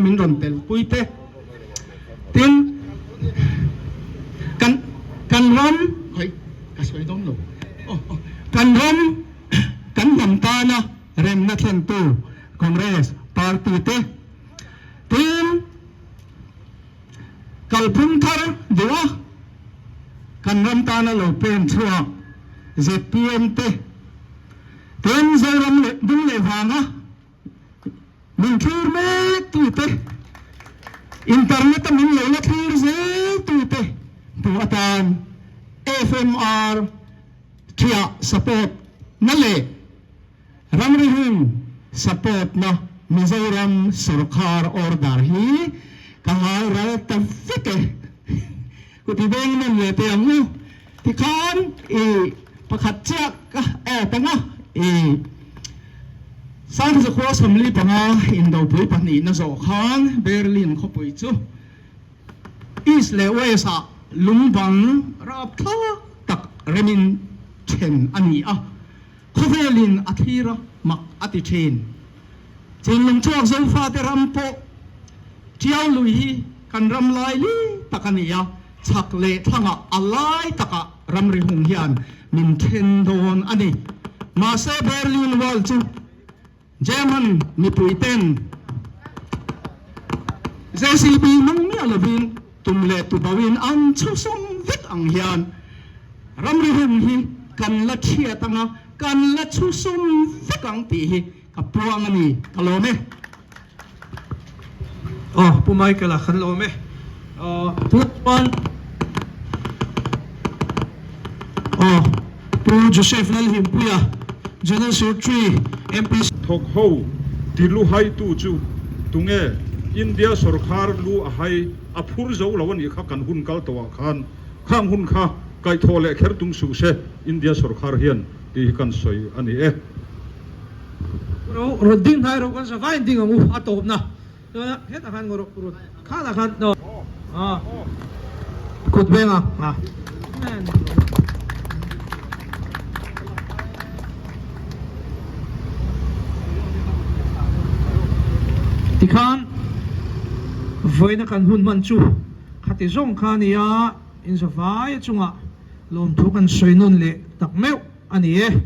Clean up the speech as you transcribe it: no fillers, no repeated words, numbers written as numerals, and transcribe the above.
Min rawn tel pui te. Tin, kan kan ram, khawi ka sawi dawn lo, aw aw, kan ram kan hnam tana remna thlentu Congress party te, tin, kalphung thar duh a kan ram tana lo pen chhuak zpm te, tin, Zoram leh dung leh vanga Min thlir mek tute, internet a min lo la thlir zel tute hmuh atan FMR thiah support na leh ramri hun support na Mizoram sorkar order hi ka hal ral ta vek e. Kuti veng nawn leh teh ang u. Tikhan i pakhat chiah ka add ang a, i Sangzakhua 45 indopui pahnihna zawh khan Berlin khawpui chu East leh West ah lungbang rapthlak tak remin then a ni a, khawvelin a thlir a mak a ti thin. Chinlung chhuak Zofate ram pawh Tiau lui hi kan ram lai li tak a ni a, chhak leh thlangah a lai takah ramri hung hian min then dawn a ni. Mahse Berlin Wall chu German mipui ten JCB hmang miah lovin tum leh tubauin an chhusawm vek ang hian ramri hung hi kan la thiat anga kan la chhusawm vek ang tih hi ka puang a ni, ka lawm e. Aw Pu Michael-a kan lawm e. Aw chuan aw Pu Joseph Lalhimpuia General Secretary MPC. Thawk ho ti lu haitu chu tunge India sorkar lu a hai a phur zo lo a nih kha kan hun kal tawh ah khan khang hun kha kaihthawh leh kher tum suh se India sorkar hian tih hi kan sawi a ni e. Ro rawn ding hnai ro kan sa vain ding ang u a tawp na chuan hetah khan ngaw rawh khanah khan aw kut veng ang a. Tikhan vawiina kan hun hman chu khati zawng kha a ni a, inzavai chungah lawmthu kan sawi nawn leh tak meuh a ni e.